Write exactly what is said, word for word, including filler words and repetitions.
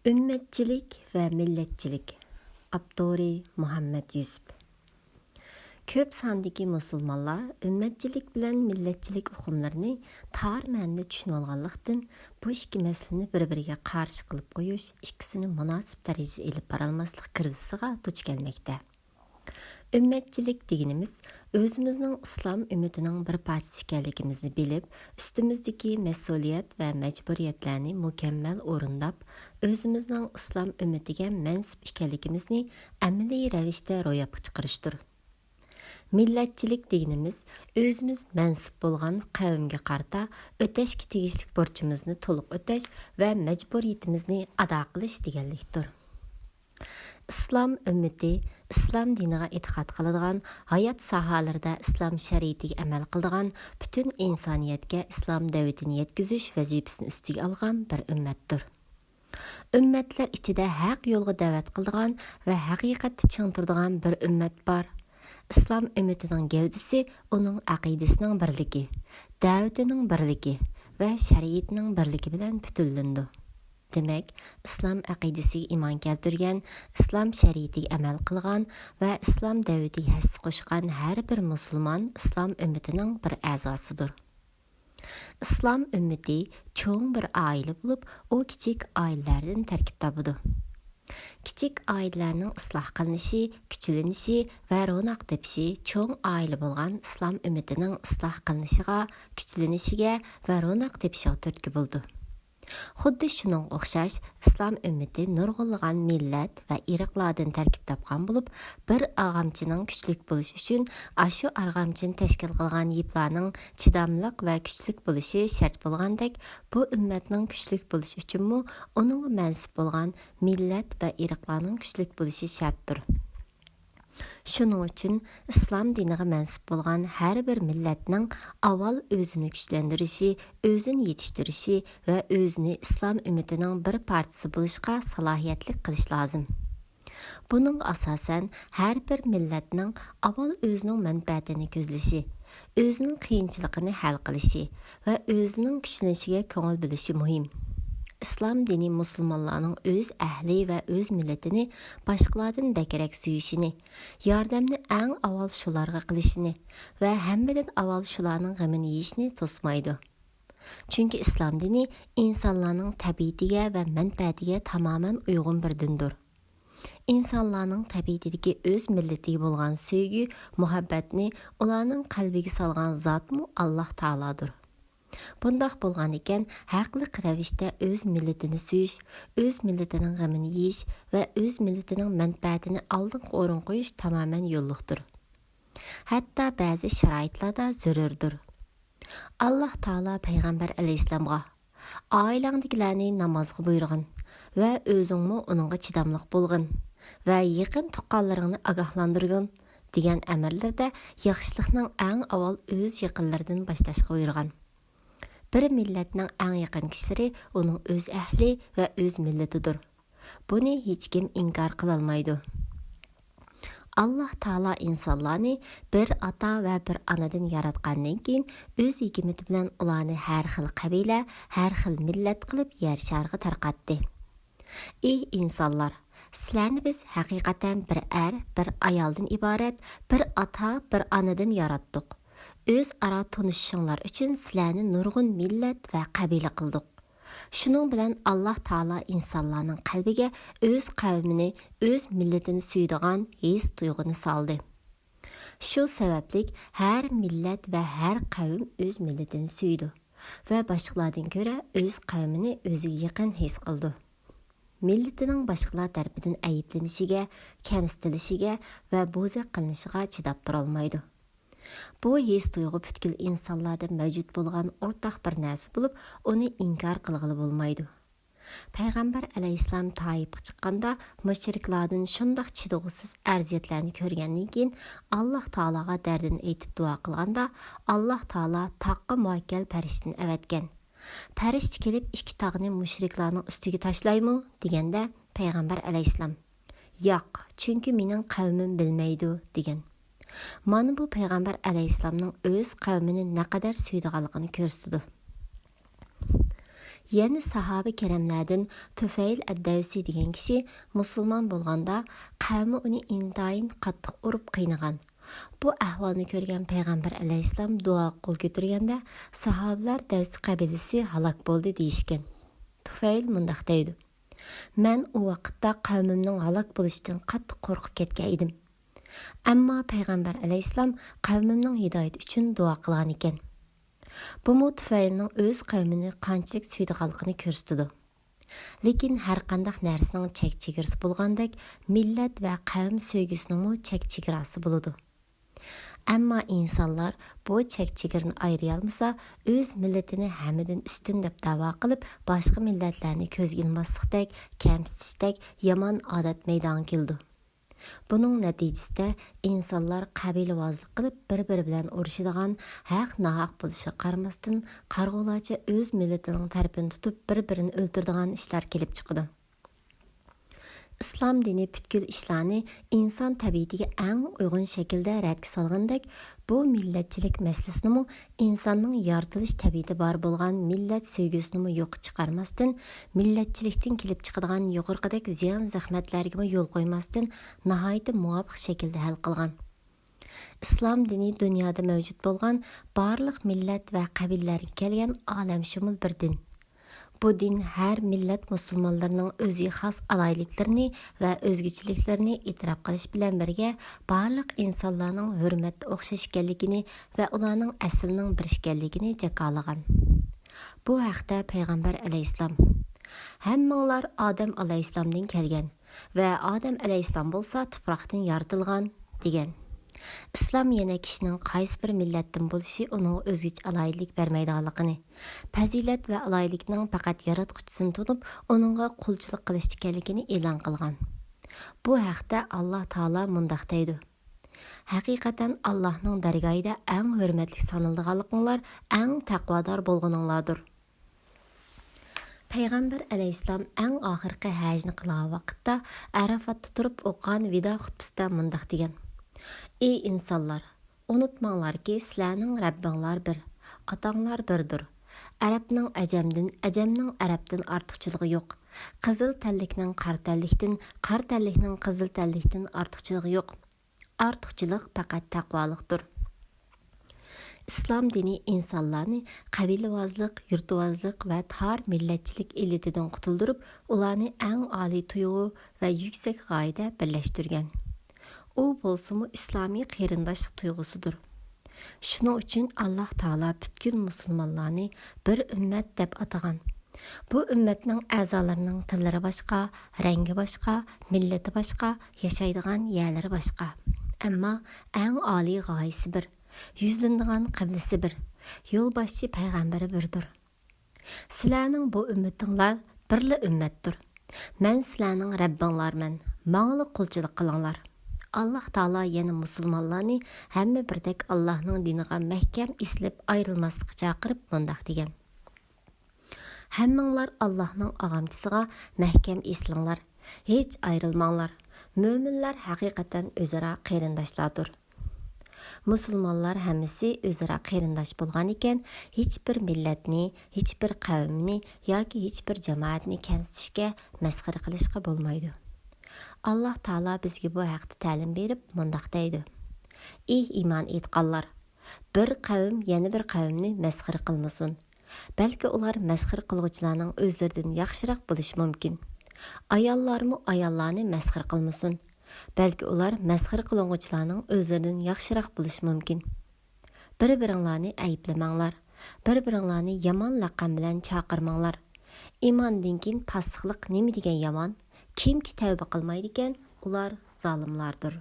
ئۈممەتچىلىك ۋە مىللەتچىلىك. ئاپتورى مۇھەممەد يۈسۈپ. كۆپ ساندىكى مۇسۇلمانلار ئۈممەتچىلىك بىلەن مىللەتچىلىك ئۇقۇملىرىنى تار مەنىدە چۈشىنىۋالغانلىقتىن، بۇ ئىككى مەسىلىنى بىر-بىرىگە قارشى قىلىپ قويۇش ئىككىسىنى مۇناسىپ دەرىجىدە ئېلىپ بارالماسلىق كىرىزىسىغا دۇچ كەلمەكتە. ئۈممەتچىلىك دېگىنىمىز، ئۆزىمىزنىڭ ئىسلام ئۈممىتىنىڭ بىر پارچىسى ئىكەنلىكىمىزنى بىلىپ، ئۈستىمىزدىكى مەسئۇلىيەت ۋە مەجبۇرىيەتلەرنى مۇكەممەل ئورۇنداپ، ئۆزىمىزنىڭ ئىسلام ئۈممىتىگە مەنسۇپ ئىكەنلىكىمىزنى ئەمەلىي رەۋىشتە روياپقا چىقىرىشتۇر. مىللەتچىلىك دېگىنىمىز، ئۆزىمىز مەنسۇپ بولغان قەۋمگە قارىتا ئۆتەشكە تېگىشلىك بۇرچىمىزنى تولۇق ئۆتەش ۋە مەجبۇرىيىتىمىزنى ئادا قىلىش دېگەنلىكتۇر. ئىسلام ئۈممىتى ئىسلام دىنىغا ئېتىقاد قىلىدىغان، ھايات ساھەلىرىدە ئىسلام شەرىئىتىگە ئەمەل قىلىدىغان، پۈتۈن ئىنسانىيەتكە ئىسلام دەۋىتىنى يەتكۈزۈش ۋەزىپىسىنى ئۈستىگە ئالغان بىر ئۈممەتتۇر. ئۈممەتلەر ئىچىدە ھەق يولغا دەۋەت قىلىدىغان ۋە ھەقىقەتتە چىڭ تۇرىدىغان بىر ئۈممەت بار. ئىسلام ئۈممىتىنىڭ گەۋدىسى ئۇنىڭ ئەقىدىسىنىڭ بىرلىكى، دەۋىتىنىڭ بىرلىكى ۋە شەرىئىتىنىڭ بىرلىكى بىلەن پۈتۈنلىنىدۇ. دېمەك، ئىسلام ئەقىدىسىگە ئىمان كەلتۈرگەن، ئىسلام شەرىئىتىگە ئەمەل قىلغان ۋە ئىسلام دەۋىتىگە ھەسسە قوشقان ھەر بىر مۇسۇلمان ئىسلام ئۈممىتىنىڭ بىر ئەزاسىدۇر. ئىسلام ئۈممىتى چوڭ بىر ئائىلە بولۇپ، ئۇ كىچىك ئائىلىلەردىن تەركىب تاپىدۇ. كىچىك ئائىلىلەرنىڭ ئىسلاھ قىلىنىشى، كۈچلىنىشى ۋە روناق تېپىشى چوڭ ئائىلە بولغان ئىسلام ئۈممىتىنىڭ ئىسلاھ قىلىنىشىغا، كۈچلىنىشىگە ۋە روناق تېپىشىغا تۈرتكە بولىدۇ. خۇددى شۇنىڭغا ئوخشاش، ئىسلام ئۈممىتى نۇرغۇنلىغان مىللەت ۋە ئىرقلاردىن تەركىب تاپقان بولۇپ، بىر ئارغامچىنىڭ كۈچلۈك بولۇشى ئۈچۈن ئاشۇ ئارغامچىنى تەشكىل قىلغان يىپلارنىڭ چىداملىق ۋە كۈچلۈك بولۇشى شەرت بولغاندەك، بۇ ئۈممەتنىڭ كۈچلۈك بولۇشى ئۈچۈنمۇ ئۇنىڭغا مەنسۇپ بولغان مىللەت ۋە ئىرقلارنىڭ كۈچلۈك بولۇشى شەرتتۇر. شۇنىڭ ئۈچۈن ئىسلام دىنىغا مەنسۇپ بولغان ھەر بىر مىللەتنىڭ ئاۋۋال ئۆزىنى كۈچلەندۈرۈشى، ئۆزىنى يېتىشتۈرۈشى ۋە ئۆزىنى ئىسلام ئۈممىتىنىڭ بىر پارچىسى بولۇشقا سالاھىيەتلىك قىلىش لازىم. بۇنىڭغا ئاساسەن، ھەر بىر مىللەتنىڭ ئاۋۋال ئۆزىنىڭ مەنپەئەتىنى كۆزلىشى، ئۆزىنىڭ قىيىنچىلىقىنى ھەل قىلىشى ۋە ئۆزىنىڭ كۈچلىنىشىگە كۆڭۈل بۆلۈشى مۇھىم. ئىسلام دىنى مۇسۇلمانلارنىڭ ئۆز ئەھلى ۋە ئۆز مىللىتىنى باشقىلاردىن بەكرەك سۆيۈشىنى، ياردەمنى ئەڭ ئاۋۋال شۇلارغا قىلىشىنى ۋە ھەممىدىن ئاۋۋال شۇلارنىڭ غېمىنى يېيىشنى توسمايدۇ. چۈنكى ئىسلام دىنى ئىنسانلارنىڭ تەبىئىتىگە ۋە مەنپەئەتىگە تامامەن ئۇيغۇن بىر دىندۇر. ئىنسانلارنىڭ تەبىئىتىدىكى ئۆز مىللىتىگە بولغان سۆيگۈ، مۇھەببەتنى ئۇلارنىڭ قەلبىگە سالغان زاتمۇ ئاللاھ تائالادۇر. بۇنداق بولغانىكەن، ھەقلىق رەۋىشتە ئۆز مىللىتىنى سۆيۈش، ئۆز مىللىتىنىڭ غېمىنى يېيىش ۋە ئۆز مىللىتىنىڭ مەنپەئەتىنى ئالدىنقى ئورۇنغا قويۇش تامامەن يوللۇقتۇر. ھەتتا بەزى شارائىتلاردا زۆرۈردۇر. ئاللاھ تائالا پەيغەمبەر ئەلەيھىسسالامغا، «ئائىلەڭدىكىلەرنى نامازغا بۇيرۇغىن ۋە ئۆزۈڭمۇ ئۇنىڭغا چىداملىق بولغىن ۋە يېقىن تۇغقانلىرىڭنى ئاگاھلاندۇرغىن» دېگەن ئەمىرلىرىدە ياخشىلىقنىڭ ئەڭ ئاۋۋال ئۆز يېقىنلىرىدىن باشلاشقا بۇيرۇغان. بىر مىللەتنىڭ ئەڭ يېقىن كىشىلىرى ئۇنىڭ ئۆز ئەھلى ۋە ئۆز مىللىتىدۇر. بۇنى ھېچكىم ئىنكار قىلالمايدۇ. ئاللاھ تائالا ئىنسانلارنى بىر ئاتا ۋە بىر ئانىدىن ياراتقاندىن كېيىن، ئۆز ھېكمىتى بىلەن ئۇلارنى ھەر خىل قەبىلە، ھەر خىل مىللەت قىلىپ يەر شارىغا تارقاتتى. ئى ئىنسانلار! سىلەرنى بىز ھەقىقەتەن بىر ئەر، بىر ئايالدىن ئىبارەت بىر ئاتا، بىر ئانىدىن ياراتتۇق. ئۆزئارا تونۇشۇشۇڭلار ئۈچۈن سىلەرنى نۇرغۇن مىللەت ۋە قەبىلە قىلدۇق. شۇنىڭ بىلەن ئاللاھ تائالا ئىنسانلارنىڭ قەلبىگە ئۆز قەۋمىنى، ئۆز مىللىتىنى سۆيىدىغان ھېس تۇيغۇنى سالدى. شۇ سەۋەبلىك ھەر مىللەت ۋە ھەر قەۋم ئۆز مىللىتىنى سۆيىدۇ ۋە باشقىلاردىن كۆرە ئۆز قەۋمىنى ئۆزىگە يېقىن ھېس قىلىدۇ. مىللىتىنىڭ باشقىلار تەرىپىدىن ئەيىبلىنىشىگە، كەمسىتىلىشىگە ۋە بوزەك قىلىنىشىغا چىداپ تۇرالمايدۇ. بۇ ھېس تۇيغۇ پۈتكۈل ئىنسانلاردا مەۋجۇت بولغان ئورتاق بىر نەرسە بولۇپ، ئۇنى ئىنكار قىلغىلى بولمايدۇ. پەيغەمبەر ئەلەيھىسسالام تائىپقا چىققاندا، مۇشرىكلاردىن شۇنداق چىدىغۇسىز ئەرزىيەتلەرنى كۆرگەندىن كېيىن، ئاللاھ تائالاغا دەردىنى ئېيتىپ دۇئا قىلغاندا، ئاللاھ تائالا تاغقا مۇئەككەل پەرىشتىنى ئەۋەتكەن. پەرىشتە كېلىپ، ئىككى تاغنى مۇشرىكلارنىڭ ئۈستىگە تاشلايمۇ؟ دېگەندە، پەيغەمبەر ئەلەيھىسسالام، ياق، چۈنكى مېنىڭ قەۋمىم بىلمەيدۇ، دېگەن. مانا بۇ پەيغەمبەر ئەلەيھىسسالامنىڭ ئۆز قەۋمىنى نەقەدەر سۆيىدىغانلىقىنى كۆرسىتىدۇ. يەنە ساھابە كىراملاردىن تۇفەيل ئەددەۋسى دېگەن كىشى مۇسۇلمان بولغاندا، قەۋمى ئۇنى ئىنتايىن قاتتىق ئۇرۇپ قىينىغان. بۇ ئەھۋالنى كۆرگەن پەيغەمبەر ئەلەيھىسسالام دۇئاغا قول كۆتۈرگەندە، ساھابىلەر دەۋس قەبىلىسى ھالاك بولدى دېيىشكەن. تۇفەيل مۇنداق دەيدۇ: مەن ئۇ ۋاقىتتا قەۋمىمنىڭ ھالاك بولۇشىدىن قاتتىق قورقۇپ كەتكەن ئىدىم. ئەمما پەيغەمبەر ئەلەيھىسسالام قەۋمىمنىڭ ھىدايىتى ئۈچۈن دۇئا قىلغان ئىكەن. بۇمۇ تۇفەيلنىڭ ئۆز قەۋمىنى قانچىلىك سۆيىدىغانلىقىنى كۆرسىتىدۇ. لېكىن ھەرقانداق نەرسىنىڭ چەك-چېگرىسى بولغاندەك، مىللەت ۋە قەۋم سۆيگۈسىنىڭمۇ چەك-چېگراسى بولىدۇ. ئەمما ئىنسانلار بۇ چەك-چېگرىنى ئايرىيالمىسا، ئۆز مىللىتىنى ھەممىدىن ئۈستۈن دەپ دەۋا قىلىپ، باشقا مىللەتلەرنى كۆزگە ئىلماسلىقتەك، كەمسىتىشتەك يامان ئادەت مەيدانغا كېلىدۇ. بۇنىڭ نەتىجىسىدە ئىنسانلار قەبىلىۋازلىق قىلىپ، بىر-بىرى بىلەن ئۇرۇشىدىغان، ھەق-ناھەق بولۇشىغا قارىماستىن، قارىغۇلارچە ئۆز مىللىتىنىڭ تەرىپىنى تۇتۇپ، بىر-بىرىنى ئۆلتۈرىدىغان ئىشلار كېلىپ چىقىدۇ. ئىسلام دىنى پۈتكۈل ئىشلارنى ئىنسان تەبىئىتىگە ئەڭ ئۇيغۇن شەكىلدە رەتكە سالغىنىدەك، بۇ مىللەتچىلىك مەسىلىسىنىمۇ، ئىنساننىڭ يارىتىلىش تەبىئىتى بار بولغان مىللەت سۆيگۈسىنىمۇ يوققا چىقارماستىن، مىللەتچىلىكتىن كېلىپ چىقىدىغان يۇقىرىقىدەك زىيان-زەخمەتلەرگىمۇ يول قويماستىن، ناھايىتى مۇۋاپىق شەكىلدە ھەل قىلغان. ئىسلام دىنى دۇنيادا مەۋجۇت بولغان بارلىق مىللەت ۋە قەبىلىلەرگە كەلگەن ئالەمشۇمۇل بىر دىن. بۇ دىن ھەر مىللەت مۇسۇلمانلىرىنىڭ ئۆزىگە خاس ئالاھىدىلىكلىرىنى ۋە ئۆزگىچىلىكلىرىنى ئېتىراپ قىلىش بىلەن بىرگە، بارلىق ئىنسانلارنىڭ ھۆرمەتتە ئوخشاش ئىكەنلىكىنى ۋە ئۇلارنىڭ ئەسلىنىڭ بىر ئىكەنلىكىنى جاكارلىغان. بۇ ھەقتە پەيغەمبەر ئەلەيھىسسالام، ھەممىڭلار ئادەم ئەلەيھىسسالامدىن كەلگەن ۋە ئادەم ئەلەيھىسسالام بولسا تۇپراقتىن يارىتىلغان، دېگەن. ئىسلام يەنە كىشىنىڭ قايسى بىر مىللەتتىن بولۇشى ئۇنىڭغا ئۆزگىچە ئالاھىدىلىك بەرمەيدىغانلىقىنى، پەزىلەت ۋە ئالاھىدىلىكنىڭ پەقەت ياراتقۇچىسىنى تونۇپ، ئۇنىڭغا قۇلچىلىق قىلىشتا ئىكەنلىكىنى ئېلان قىلغان. بۇ ھەقتە ئاللاھ تائالا مۇنداق دەيدۇ: ھەقىقەتەن ئاللاھنىڭ دەرگاھىدا ئەڭ ھۆرمەتلىك سانىلىدىغانلىقىڭلار ئەڭ تەقۋادار بولغىنىڭلاردۇر. پەيغەمبەر ئەلەيھىسسالام ئەڭ ئاخىرقى ھەجنى قىلغان ۋاقىتتا ئەرەفاتتا تۇرۇپ ئوقۇغان ۋىدا خۇتبىسىدە مۇنداق دېگەن: ئى ئىنسانلار! ئۇنتۇماڭلاركى، سىلەرنىڭ رەببىڭلار بىر، ئاتاڭلار بىردۇر. ئەرەبنىڭ ئەجەمدىن، ئەجەمنىڭ ئەرەبتىن ئارتۇقچىلىقى يوق. قىزىل تەنلىكنىڭ قارا تەنلىكتىن، قارا تەنلىكنىڭ قىزىل تەنلىكتىن ئارتۇقچىلىقى يوق. ئارتۇقچىلىق پەقەت تەقۋالىقتۇر. ئىسلام دىنى ئىنسانلارنى قەبىلىۋازلىق، يۇرتۋازلىق ۋە تار مىللەتچىلىك ئىللىتىدىن قۇتۇلدۇرۇپ، ئۇلارنى ئەڭ ئالىي تۇيغۇ ۋە يۈكسەك غايىدە بىرلەشتۈرگەن. ئۇ بولسىمۇ ئىسلامىي قېرىنداشلىق تۇيغۇسىدۇر. شۇنىڭ ئۈچۈن ئاللاھ تائالا پۈتكۈل مۇسۇلمانلارنى بىر ئۈممەت دەپ ئاتىغان. بۇ ئۈممەتنىڭ ئەزالىرىنىڭ تىللىرى باشقا، رەڭگى باشقا، مىللىتى باشقا، ياشايدىغان يەرلىرى باشقا. ئەمما ئەڭ ئالىي غايىسى بىر، يۈزلىنىدىغان قىبلىسى بىر، يولباشچى پەيغەمبىرى بىردۇر. سىلەرنىڭ بۇ ئۈممىتىڭلار بىرلا ئۈممەتتۇر. مەن سىلەرنىڭ رەببىڭلارمەن، ماڭىلا قۇلچىلىق قىلىڭلار. ئاللاھ تائالا يەنە مۇسۇلمانلارنى ھەممە بىردەك ئاللاھنىڭ دىنىغا مەھكەم ئېسىلىپ ئايرىلماسلىققا چاقىرىپ مۇنداق دېگەن: ھەممىڭلار ئاللاھنىڭ ئاغامچىسىغا مەھكەم ئېسىلىڭلار، ھېچ ئايرىلماڭلار. مۆمىنلەر ھەقىقەتەن ئۆزئارا قېرىنداشلاردۇر. مۇسۇلمانلار ھەممىسى ئۆزئارا قېرىنداش بولغان ئىكەن، ھېچبىر مىللەتنى، ھېچبىر قەۋمنى ياكى ھېچبىر جامائەتنى كەمسىتىشكە، مەسخىرە قىلىشقا بولمايدۇ. ئاللاھ تائالا بىزگە بۇ ھەقتە تەلىم بېرىپ مۇنداق دەيدۇ: ئى ئىمان ئېيتقانلار! بىر قەۋم يەنە بىر قەۋمنى مەسخىرە قىلمىسۇن. بەلكى ئۇلار مەسخىرە قىلغۇچىلارنىڭ ئۆزلىرىدىن ياخشىراق بولۇشى مۇمكىن. ئاياللارمۇ ئاياللارنى مەسخىرە قىلمىسۇن. بەلكى ئۇلار مەسخىرە قىلىنغۇچىلارنىڭ ئۆزلىرىدىن ياخشىراق بولۇشى مۇمكىن. بىر-بىرىڭلارنى ئەيىبلىمەڭلار. بىر-بىرىڭلارنى يامان لەقەم بىلەن چاقىرماڭلار. ئىماندىن كېيىن پاسسىقلىق نېمە دېگەن يامان! كىمكى تەۋبە قىلمايدىكەن، ئۇلار زالىملاردۇر.